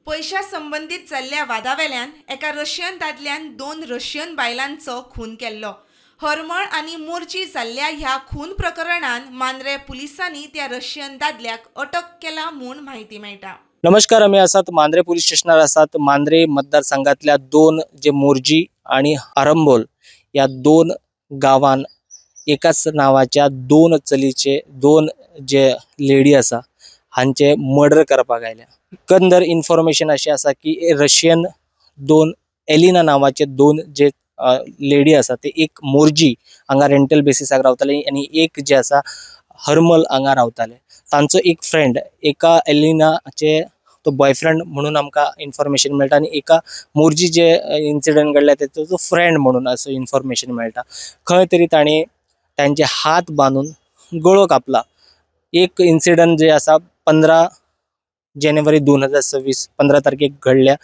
पयशा संबंदीत जाल्ल्या वादावेल्यान एका रशियन दादल्यान 2 रशियन बायलांचो खून केल्लो. हरमळ आनी मोरजी जाल्ल्या ह्या खून प्रकरणान मांद्रे पुलिसांनी त्या रशियन दादल्याक अटक केला म्हूण म्हायती मेळटा. नमस्कार, आमी आसात मांद्रे पुलीस स्टेशनार आसात. मांद्रे मतदारसंघातल्या 2 जे मोरजी आणि आरंबोल या 2 गांवान एकाच नावाच्या 2 चलीचे 2 जे लेडी आसा हांचे मर्डर करपाक आयल्या. एकंदर इन्फॉर्मेशन अशें आसा की रशियन 2 एलिना नावाचे 2 जे लेडी आसा ते एक मोरजी हांगा रेंटल बेसिसाक रावताले आनी एक जे आसा हरमल हांगा रावताले. तांचो एक फ्रेंड एका एलिनाचे तो बॉयफ्रेंड म्हणून आमकां इन्फॉर्मेशन मेळटा आनी एका मोरजी जे इन्सिडंट घडल्या तेचो तो फ्रेंड म्हणून असो इन्फॉर्मेशन मेळटा. खंय तरी ताणें तांचे हात बांदून गळो कापला. एक इन्सिडंट जे आसा 15 जानेवारी 2026 15 तारखेक घडल्या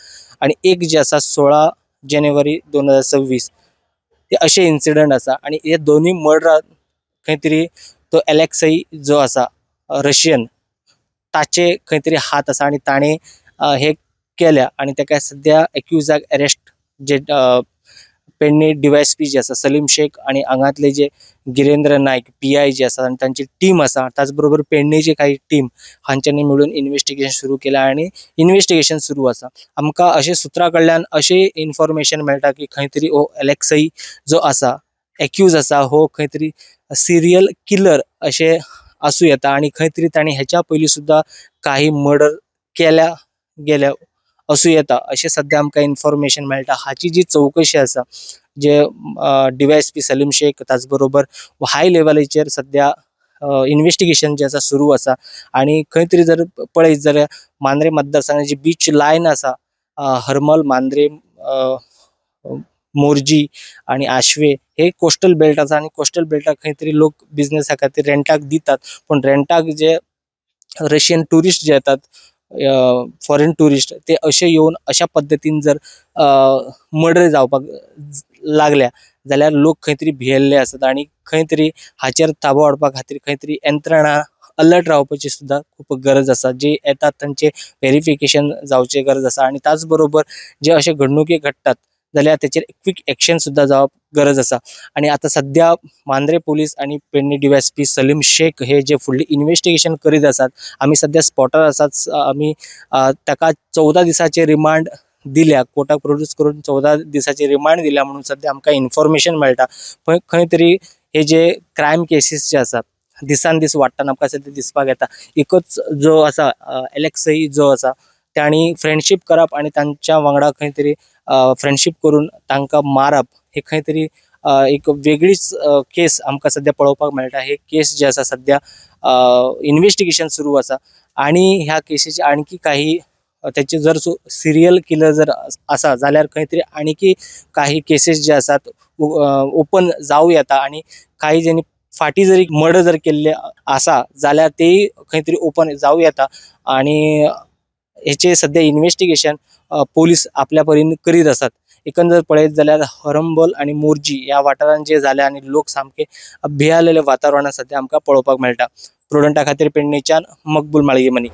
आनी एक जे आसा 16 जानेवारी 2026 ते अशे इन्सिडंट आसा. आनी हे दोनूय मर्डरां खंय तरी तो एलेक्सई जो आसा रशियन ताचे खंय तरी हात आसा आनी ताणें हे केल्या आनी ताका सद्या एक्युजाक अरेस्ट जे पेडणे DYSP जे आसा सलीम शेख आनी हांगांतले जे गिरेंद्र नायक PI जे आसा आनी तांची टीम आसा, त्याच बरोबर पेडणेची काही टीम हांच्यांनी मेळून इन्वेस्टिगेशन सुरू केल्या आनी इन्वेस्टिगेशन सुरू आसा. आमकां अशें सुत्रां कडल्यान अशें इन्फॉर्मेशन मेळटा की खंय तरी हो एलेक्सई जो आसा एक्यूज आसा हो खंय तरी सिरियल किलर अशें आसूं येता आनी खंय तरी ताणें हेच्या पयलीं सुद्दां काही मर्डर केल्या गेल्या आसूं येता अशें सद्या आमकां इन्फॉर्मेशन मेळटा. हाची जी चवकशी आसा जे DYSP Salim Shaikh त्याच बरोबर हाय लेवलीचेर सद्या इन्वेस्टिगेशन जे आसा सुरू आसा. आनी खंय तरी जर पळयत जाल्यार मांद्रे मतदारसंघाची बीच लायन आसा हरमल मांद्रे मोरजी आनी आशवे हे कोस्टल बेल्ट आसा आनी कोस्टल बेल्टाक खंय तरी लोक बिजनेसा खातीर रेंटाक दितात, पूण रेंटाक जे रशियन ट्युरिस्ट जे येतात फॉरेन ट्युरिस्ट ते अशे येवन अशा पद्दतीन जर मर्डर जावपाक लागल्या जाल्यार लोक खंय तरी भियेल्ले आसात आनी खंय तरी हाचेर ताबो हाडपा खातीर खंय तरी यंत्रणा अलर्ट रावपाची सुद्दां खूब गरज आसा. जे येतात तांचे वेरिफिकेशन जावचे गरज आसा आनी त्याच बरोबर जे अशे घडणुके घडटात जाल्यार तेचेर क्विक एक्शन सुद्दां जावप गरज आसा. आनी आतां सद्या मांद्रे पुलीस आनी पेडणे DYSP Salim Shaikh हे जे फुडली इन्वेस्टिगेशन करीत आसात. आमी सद्या स्पॉटार आसात. आमी ताका 14 दिसाचे रिमांड दिल्या, कोर्टाक प्रोड्यूस करून 14 दिसाचे रिमांड दिल्या म्हणून सद्या आमकां इन्फॉर्मेशन मेळटा. पण खंय तरी हे जे क्रायम केसीस जे आसात दिसान दीस वाडटना आमकां सद्या दिसपाक येता. एकच जो आसा एलेक्सई जो आसा तांणी फ्रेंडशीप करप आनी तांच्या वांगडा खंय तरी फ्रेंडशीप करून तांकां मारप हे खंय तरी एक वेगळीच केस आमकां सद्या पळोवपाक मेळटा. हे केस जे आसा सद्या इन्वेस्टिगेशन सुरू आसा आनी ह्या केसीचे आणखी काही त्याचे जर सिरियल किलर जर आसा जाल्यार खंय तरी आणखी काही केसीस जे आसात ओपन जावं येता आनी काही जाणी फाटीं जरी मर्डर जर केल्ले आसा जाल्यार तेय खंय तरी ओपन जावं येता आनी हेचे सद्या इन्वेस्टिगेशन पोलीस आपल्या परीन करीत आसात. एकंदर पळयत जाल्यार हरंबल आनी मोरजी ह्या वाठारांत जे जाल्या आनी लोक सामके भियालेले वातावरण सद्या आमकां पळोवपाक मेळटा. प्रुडंटा खातीर पेडणेच्यान मकबूल माळगेमनी.